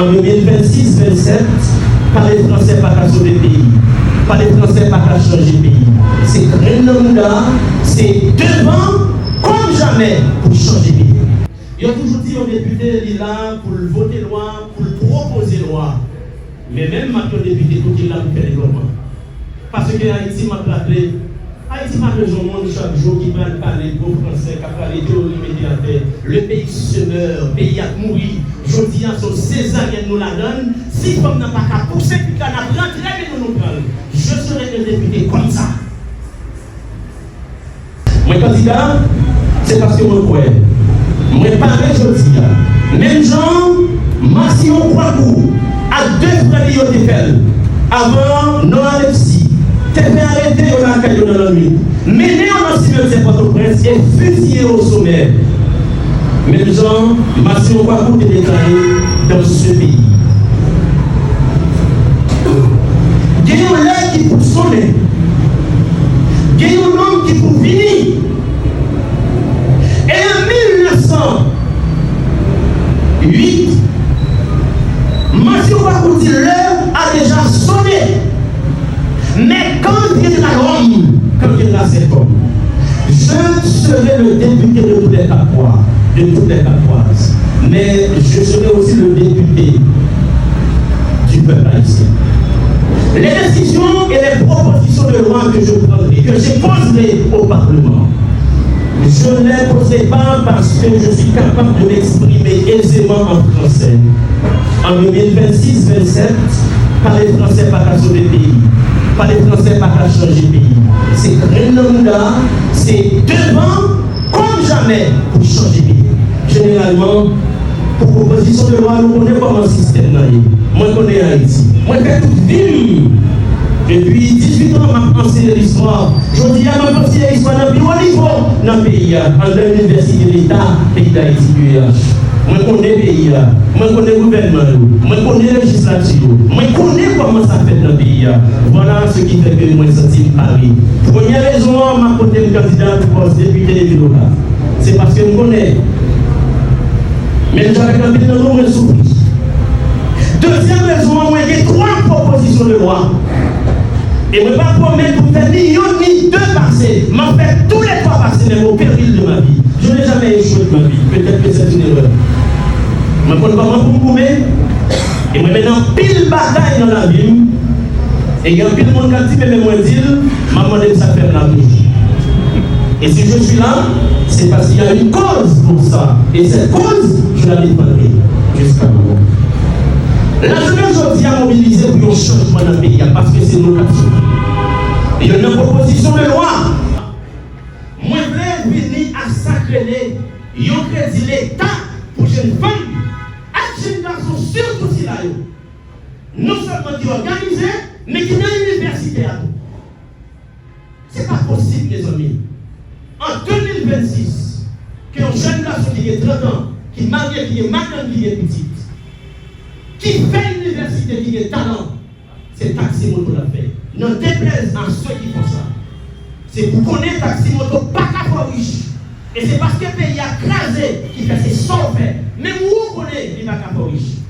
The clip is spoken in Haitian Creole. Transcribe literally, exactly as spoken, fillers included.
An de mil vennsis venntsèt, pale fransè pa ka sove peyi. Pale fransè pa ka chanje peyi. Se grenn nan mouda, se devan kòm jamè pou chanje peyi. Yo toujou di yon depite, li la pou l vote lwa, pou l pwopoze lwa. Men menm m ap yon depite, kote l la pou fè devlòpman? Paske Ayiti, m ap raple, Ayiti pa bezwen yon moun chak jou ki pral pale gwo fransè, k ap pale teyori mete atè. Le pays se meurt, peyi ap mouri. Jodi a, se yon sezaryèn nou ladan l. Si fanm nan pa ka pouse pit la, n ap rantre men nou, nou pran l. Je serai un député comme ça. Mwen kandida, se paske mwen kwè. Mwen pare jodi a. Menm jan Massillon Kouakou ak de frè li yo te fè l, avan Nò Alepsi te fè arete yo lakay yo nan lannwit, mennen yo nan simetyè Pòtoprens e fiziye yo o somè. Menm jan Massillon Kouakou te deklare dans ce pays. Gen yon lè ki pou sonnen. Gen yon nonm ki pou vini. E an mil nèf san uit, Massillon Kouakou di, l'heure a déjà sonné. Mais quand viendra l'homme, quand viendra cet homme? Je serai le député de tous les Capois, de toutes les Capoises, mais je serai aussi le député du peuple haïtien. Les décisions et les propositions de loi que je prendrai, que je poserai au Parlement, je ne les poserai pas parce que je suis capable de m'exprimer aisément en français. An de mil vennsis venntsèt, pale fransè pa ka sove peyi. Pale fransè pa ka chanje peyi. Se grenn nan mouda, se devan kòm jamè pou chanje peyi. Jeneralman, pou pwopozisyon de lwa, nou konnen kòman sistèm nan ye. Mwen konnen Ayiti. Mwen fè tout vi m. Depi dizuit an, m ap anseye listwa. Jodi a, m ap anseye istwa nan pi wo nivo nan peyi a, anndan Inivèsite Leta peyi Dayiti, U E H. Mwen konnen peyi a, mwen konnen gouvènman yo, mwen konnen lejislati yo, mwen konnen kòman sa fèt nan peyi a. Vwala se ki fè ke mwen santi m pare. Premye rezon an, m ap pote m kandida pou pòs depite leji lokal. Se paske m konnen, menm jan avèk anpil nan nou, mwen soufri. Dezyèm rezon an, mwen gen twa pwopozisyon de lwa. E mwen pa pwomèt pou m fè ni yonn ni de pase. M ap fè toulètwa pase, menm o peril de ma vie. Je n'ai jamais échoué de ma vie. Peut-être que c'est une erreur. Mwen konn kòman pou m goumen. E mwen mennen anpil batay nan lavi m. E gen anpil moun k ap di, men, men mwen di l, m ap mande l sa k fè m la toujou. Et si je suis là, c'est parce qu'il y a une cause pour ça. Et cette cause, je la défendrai jusqu'à la mort. Lajounen jodi a mobilize pou yon chanjman nan peyi a, paske se nou k ap soufri. Youn nan pwopozisyon de lwa, mwen vle vini ak sa k rele yon kredi Leta pou jèn fanm ak jèn gason, sitou sila yo, non sèlman ki òganize, men ki nan inivèsite a tou. Se pa posib, mezanmi. An de mil vennsis, ke yon jèn gason ki gen trant an, ki marye, ki gen madanm, ki gen pitit, ki fè inivèsite, ki gen talan, se taksi moto l ap fè. N'en déplaise à ceux qui font ça. Se pou konnen taksi moto pa ka fè w rich. E se paske peyi a kraze ki fè se sa w fè. Menm ou konnen li pa ka fè w rich.